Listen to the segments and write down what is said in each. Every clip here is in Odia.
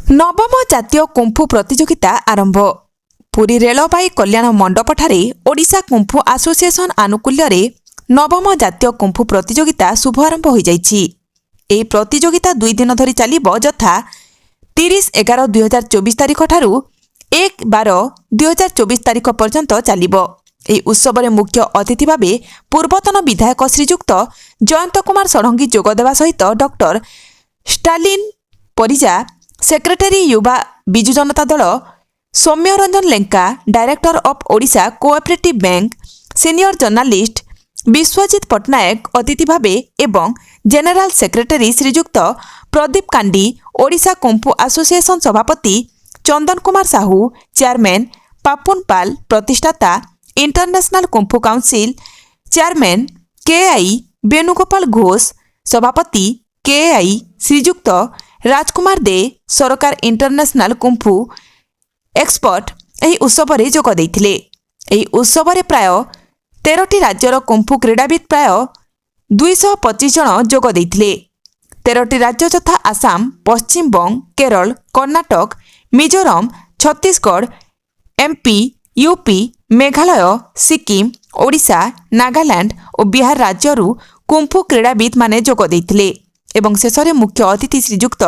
ନବମ ଜାତୀୟ କୁମ୍ଫୁ ପ୍ରତିଯୋଗିତା ଆରମ୍ଭ। ପୁରୀ ରେଳବାଇ କଲ୍ୟାଣ ମଣ୍ଡପଠାରେ ଓଡ଼ିଶା କୁମ୍ଫୁ ଆସୋସିଏସନ୍ ଆନୁକୂଲ୍ୟରେ ନବମ ଜାତୀୟ କୁମ୍ଫୁ ପ୍ରତିଯୋଗିତା ଶୁଭାରମ୍ଭ ହୋଇଯାଇଛି। ଏହି ପ୍ରତିଯୋଗିତା 2 ଦିନ ଧରି ଚାଲିବ, ଯଥା 30/11/2024 ତାରିଖଠାରୁ 1/12/2024 ତାରିଖ ପର୍ଯ୍ୟନ୍ତ ଚାଲିବ। ଏହି ଉତ୍ସବରେ ମୁଖ୍ୟ ଅତିଥି ଭାବେ ପୂର୍ବତନ ବିଧାୟକ ଶ୍ରୀଯୁକ୍ତ ଜୟନ୍ତ କୁମାର ଷଡ଼ଙ୍ଗୀ ଯୋଗଦେବା ସହିତ ଡକ୍ଟର ଷ୍ଟାଲିନ୍ ପରିଜା, ସେକ୍ରେଟାରୀ ୟୁବା ବିଜୁ ଜନତା ଦଳ, Soumya Ranjan Lenka, director of Odisha cooperative bank, senior journalist Biswajit Patnaik ଅତିଥି ଭାବେ ଏବଂ ଜେନେରାଲ ସେକ୍ରେଟାରୀ ଶ୍ରୀଯୁକ୍ତ ପ୍ରଦୀପ କାଣ୍ଡି, ଓଡ଼ିଶା କୁମ୍ଫୁ ଆସୋସିଏସନ୍ ସଭାପତି ଚନ୍ଦନ କୁମାର ସାହୁ, ଚେୟାରମ୍ୟାନ୍ ପାପୁନ ପାଲ, ପ୍ରତିଷ୍ଠାତା international kung fu council chairman K I Venugopal Ghosh, ସଭାପତି କେଆଇ ଶ୍ରୀଯୁକ୍ତ ରାଜକୁମାର ଦେ ସରକାର, ଇଣ୍ଟରନ୍ୟାସନାଲ କୁମ୍ଫୁ ଏକ୍ସପର୍ଟ ଏହି ଉତ୍ସବରେ ଯୋଗ ଦେଇଥିଲେ। ଏହି ଉତ୍ସବରେ ପ୍ରାୟ 13ଟି ରାଜ୍ୟର କୁମ୍ଫୁ କ୍ରୀଡ଼ାବିତ୍ ପ୍ରାୟ 225 ଜଣ ଯୋଗ ଦେଇଥିଲେ। 13ଟି ରାଜ୍ୟ ଯଥା ଆସାମ, ପଶ୍ଚିମବଙ୍ଗ, କେରଳ, କର୍ଣ୍ଣାଟକ, ମିଜୋରାମ, ଛତିଶଗଡ଼, ଏମ୍ପି, ୟୁପି, ମେଘାଳୟ, ସିକିମ୍, ଓଡ଼ିଶା, ନାଗାଲାଣ୍ଡ ଓ ବିହାର ରାଜ୍ୟରୁ କୁମ୍ଫୁ କ୍ରୀଡ଼ାବିତ୍ମାନେ ଯୋଗ ଦେଇଥିଲେ। ଏବଂ ଶେଷରେ ମୁଖ୍ୟ ଅତିଥି ଶ୍ରୀଯୁକ୍ତ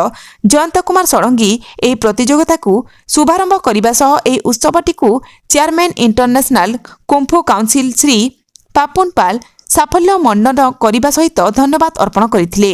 ଜୟନ୍ତ କୁମାର ଷଡ଼ଙ୍ଗୀ ଏହି ପ୍ରତିଯୋଗିତାକୁ ଶୁଭାରମ୍ଭ କରିବା ସହ ଏହି ଉତ୍ସବଟିକୁ chairman international kung fu council Shri Papun ପାଲ ସାଫଲ୍ୟ ମଣ୍ଡନ କରିବା ସହିତ ଧନ୍ୟବାଦ ଅର୍ପଣ କରିଥିଲେ।